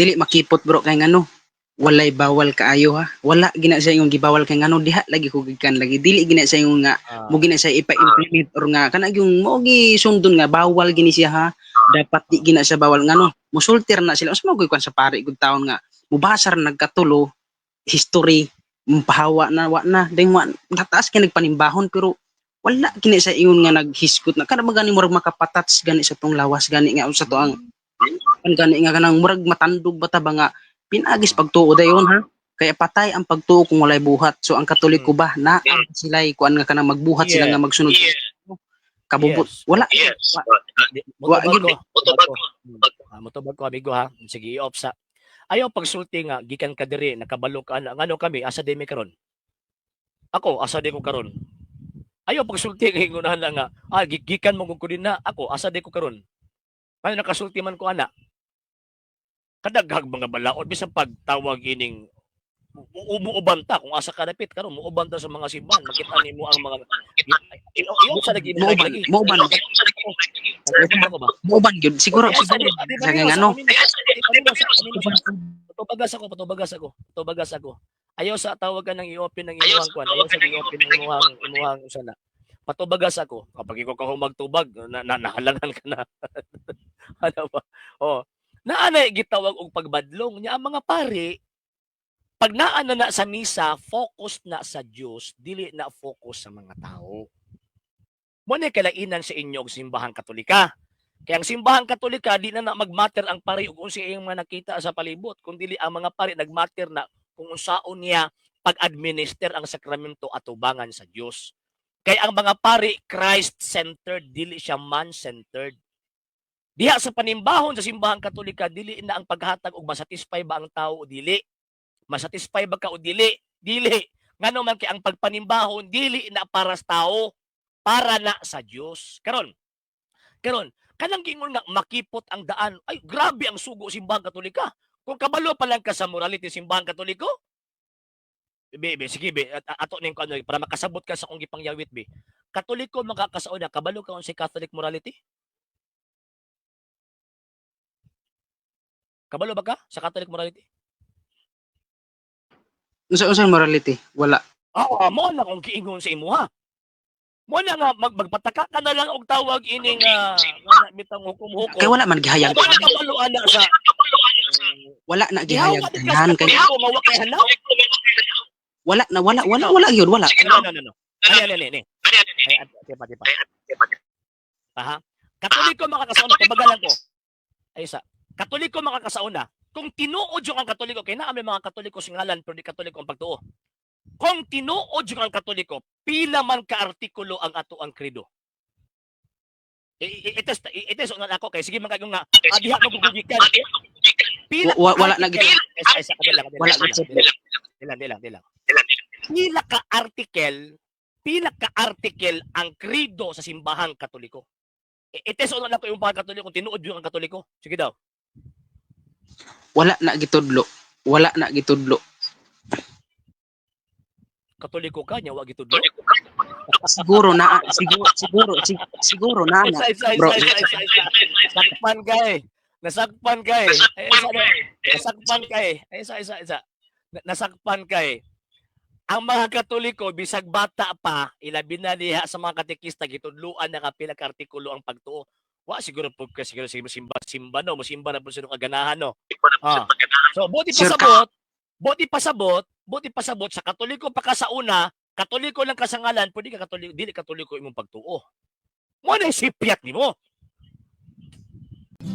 Dili makipot, bro, kay ngano walay bawal kaayo ha. Wala gina siya yung gibawal kay ngano diha lagi ko gikan lagi dili gina siya yung nga mo gina siya ipa-implement or nga kana yung mo gi sundon nga bawal gini siya ha. Dapat di gina siya bawal ngano musultir na sila. Unsa mo kuan sa pari gud taon nga mubasar nagkatulo history mpahawa na wa na ding wa nataas kay nagpanimbahon, pero wala kini sa ingon nga naghisgot na kada magani murag makapatats gani sa tong lawas gani nga sa to ang kan gani nga kanang murag matandog ba ta ba nga pinagis pagtuo dayon ha. Kaya patay ang pagtuo kung walay buhat. So ang Katoliko ba na sila kuan nga kanang magbuhat sila nga magsunod kabubut wala. Wa Motubag gyud. Ko, motubag ko. Ah, motubag ko, amigo ha. Sige, i-off sa. Ayaw pagsulti nga gikan ka diri, nakabalo ka na ngano kami asa di mi karon. Ako asa di ko karon. Ayaw pagsulti nga ingunahan lang nga gikan mo ko din na ako asa di ko karon. Ano nakasulti man ko ana. Kadaghag mga balaod bisan pagtawag ining umuuban ta kung asa ka dapit karon, muuban ta sa mga simbahan, makita nimo ang mga i-off sa lagi. Muuban lagi. muuban Ako ba? Muuban gyud siguro siguro sa nga ano. Patubagas ako, patubagas ako, patubagas ako. Ayaw sa tawagan ng i-open ng imuhang kwan, ayaw sa i-open ng imuhang imuhang usana. Patubagas ako. Kapag ikaw ka humagtubag, na nahalangan ka na. Ano ba? Oh. Naanay gitawag og pagbadlong niya ang mga pari. Pag naa na na sa misa, focus na sa Dios, dili na focus sa mga tao. Mo na kalainan sa inyo og Simbahang Katolika. Kaya ang Simbahang Katolika, di na na magmatter ang pari ug unsa iyang mga nakita sa palibot, kun dili ang mga pari nagmatter na kung unsaon niya pag-administer ang sakramento atubangan sa Dios. Kaya ang mga pari Christ-centered, dili siya man-centered. Diha sa panimbahon sa Simbahang Katolika, dili na ang paghatag og masatisfy ba ang tao o dili. Masatisfy ba ka o dili? Dili. Ngano man kay ang pagpanimbahon dili na para sa tao, para na sa Dios. Karon. Karon, kanang giingon nga makipot ang daan. Ay, grabe ang sugo Simbahang Katolika. Kung kabalo pa lang ka sa morality Simbahang Katoliko, be, be, sige be, ato ning ano para makasabot ka sa akong gipangyawit, be. Katoliko makakasauna, kabalo ka unsay Catholic morality? Kabalo ba ka sa Catholic morality? Unsa unsa morality? Wala. Ah, mo na kung giingon sa imuha. Mo na nga magpataka ka na lang og tawag ining nga bitang hukom-hukom. Kay wala man gihayag. Wala kabalo ana sa Wala na gihayag Gihawa di ka tanan sa kay Katoliko nga wa kay hanaw. Wala na, wala wala wala gyud, wala. No, no, no, no. Ay, ay, ay, ay. Ay, at, tipa, tipa. Aha. Katoliko makakasauna, tumbaga lang ko. Ay, isa. Katoliko makakasauna. Kung tinuod yung ang Katoliko, kay naa may mga Katoliko singalan pero di Katoliko ang pagtuo. Kung tinuod yung ang Katoliko, pila man ka artikulo ang ato ang credo? I-test i-test na ako kay sige man kayo nga diha magugugikan. Pila Wala na article. Isa, isa, kadila, kadila, Wala kadila, gid. Dila, dila, dila. Pila ka article ang credo sa Simbahang Katoliko? I-test na ako yung mga Katoliko kung tinuod yung ang Katoliko. Sige daw. Wala na gitudlo. Wala na gitudlo. Katoliko ka nya wa gitudlo. Siguro na siguro siguro siguro na na. Isa, isa, isa, Bro. isa, isa, isa. Nasakpan ka eh. Nasakpan ka eh. Ay, isa, nasakpan ka eh. Ay, isa, isa, isa. Nasakpan ka eh. Ang mga Katoliko, bisag bata pa, ilabi na diha sa mga katekista, gitudluan na kapila ka artikulo ang pagtuo. Wa siguro po ka siguro siguro simba simba no, musimba na po sino kaganahan no. Ah. So buti Sure ka. pasabot, buti pasabot, buti pasabot sa Katoliko pa ka sa una, Katoliko lang kasangalan, pwede ka Katoliko, dili Katoliko imong pagtuo. Mo na sipyat nimo.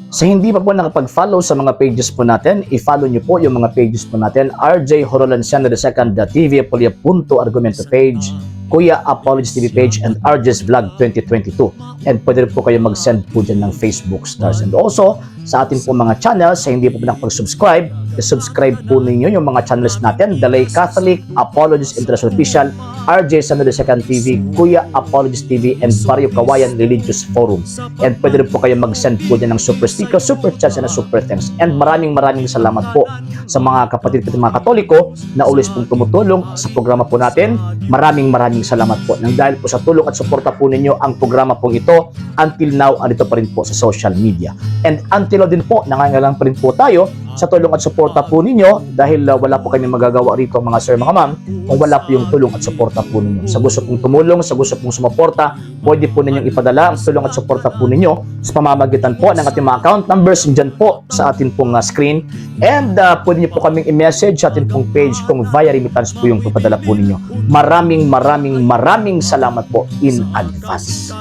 Sa hindi pa po nakapag-follow sa mga pages po natin, i-follow nyo po yung mga pages po natin. RJ Horolanciano II, The TV Apolia Punto Argumento page, Kuya Apologies TV page, and RJ's Vlog 2022. And pwede rin po kayo mag-send po dyan ng Facebook stars. And also, sa atin po mga channels, sa hindi po po nakapag-subscribe, i-subscribe po ninyo yung mga channels natin, The Lay Catholic, Apologies International Official, RJ San Second TV, Kuya Apologist TV, and Barrio Kawayan Religious Forum. And pwede rin po kayo mag-send po dyan ng super sticker, super chats, and super thanks. And maraming maraming salamat po sa mga kapatid ko at mga Katoliko na always pong tumutulong sa programa po natin. Maraming maraming salamat po. Nang dahil po sa tulong at suporta po ninyo ang programa pong ito, until now, andito pa rin po sa social media. And until now din po, nangangailangan pa rin po tayo sa tulong at suporta po ninyo dahil wala po kami magagawa rito, mga sir, mga ma'am, kung wala po yung tulong at suporta po ninyo. Sa gusto pong tumulong, sa gusto pong sumuporta, pwede po ninyong ipadala ang tulong at suporta po ninyo sa pamamagitan po ng ating mga account numbers dyan po sa atin pong screen. And pwede niyo po kaming i-message sa atin pong page kung via remittance po yung papadala po ninyo. Maraming maraming maraming salamat po in advance.